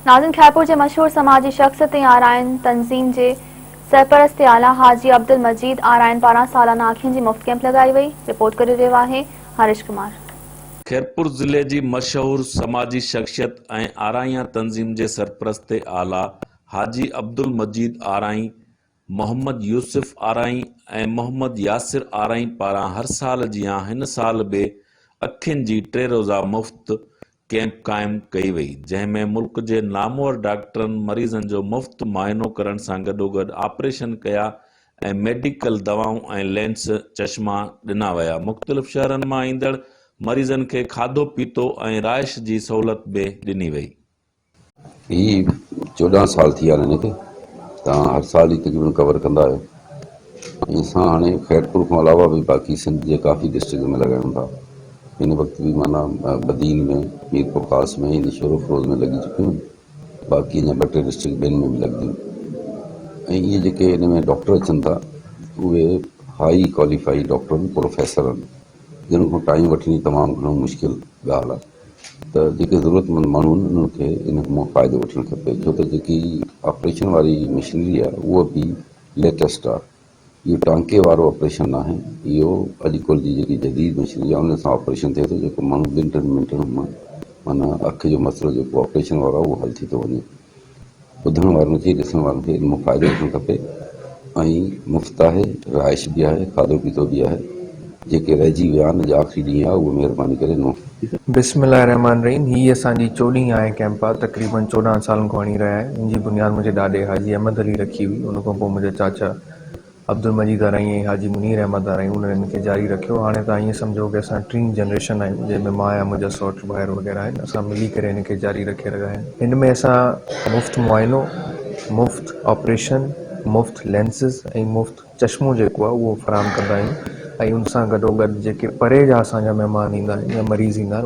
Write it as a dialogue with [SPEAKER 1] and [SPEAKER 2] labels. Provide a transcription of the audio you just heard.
[SPEAKER 1] ناظم خيرپور جي مشهور سماجي شخصيت ۽ آرائين تنظيم جي سرپرست اعليٰ حاجي عبدالمجيد آرائين پاران سالانه اکين جي مفت ڪئمپ لڳائي وئي، رپورٽ ڪري رهيو آهي هرش ڪمار.
[SPEAKER 2] خيرپور ضلعي جي مشهور سماجي شخصيت ۽ آرائيان تنظيم جي سرپرست اعليٰ حاجي عبدالمجيد آرائين، محمد يوسف آرائين ۽ محمد ياسر آرائين پاران هر سال جيان هن سال به اکين جي ٽي روزه مفت ڪئمپ قائم ڪئي وئي، جنهن ۾ ملڪ جي نامور ڊاڪٽرن مريضن جو مفت معائنو ڪرڻ سان گڏوگڏ آپريشن ڪيا ۽ ميڊيڪل دوائون ۽ لينس، چشما، ڏنا ويا، مختلف شهرن مان ايندڙ مريضن کي کاڌو پيتو ۽ رهائش جي سهولت به ڏني وئي.
[SPEAKER 3] هي 14 سال ٿي ويا آهن هن کي توهان هر سال ئي تقريبن ڪور ڪندا آهيو ۽ اسان هاڻي خيرپور کان علاوه به باقي سنڌ جي ڪافي ڊسٽرڪٽ ۾ لڳايون ٿا هن وقت به معنيٰ بدين ۾ ميرپورخاص ۾ ۽ شوروفروز ۾ لڳي چڪيون آهن باقي اڃا ٻه ٽي ڊسٽرڪٽ ٻين ۾ به لڳنديون ۽ اهي جيڪي هن ۾ ڊاڪٽر اچن ٿا اهي هائي ڪواليفائي ڊاڪٽر آهن پروفيسر آهن جن کان ٽائيم وٺڻ جي تمام گهڻو مشڪل ڳالهه آهي ته جيڪي ضرورتمند ماڻهو آهن انهن کي ان مان فائدو وٺڻ کپي ڇو ته جيڪي آپريشن واري مشينري آهي اها به ليٽيسٽ آهي اهو ٽانڪي وارو آپريشن ناهي اهو اڄڪلهه جي جيڪي جديد مشينري آهي ان سان آپريشن ٿئي ٿو جيڪو ماڻهو ٻن ٽن منٽن مان معنيٰ اک جو مسئلو جيڪو آپريشن وارو آهي اهو حل ٿي ٿو وڃي. ٻڌڻ وارن کي ڏسڻ وارن کي ان مان فائدو وٺڻ کپي ۽ مفت آهي رهائش به آهي کاڌو پيتو به آهي جيڪي رهجي ويا آهن اڄ آخري ڏينهن آهي اهي مهرباني ڪري نو.
[SPEAKER 4] بسم الله الرحمٰن الرحيم هي اسان جي چوڏهين آهي ڪئمپ آ تقريبن 14 سالن کان هڻي رهيا آهيون ان جي بنياد منهنجي ڏاڏي حاجي احمد علي رکي هئي ان کان پوء منهنجا چاچا عبدالمجيد آرائين ۽ حاجي منير احمد آرائين انهن ان کي جاري رکيو. هاڻي توهان ائين سمجهو ڪه اسان ٽين جنريشن آهيون جنهن ۾ مان ۽ منهنجا سئوٽ ڀائر وغيره آهن اسان ملي ڪري هن کي جاري رکي رهيا آهيون. هن ۾ اسان مفت معائنو، مفت آپريشن، مفت لينسز ۽ مفت چشمو جيڪو آهي اهو فراهم ڪندا آهيون ۽ ان سان گڏوگڏ جيڪي پري جا اسان جا مهمان ايندا آهن يا مريض ايندا آهن.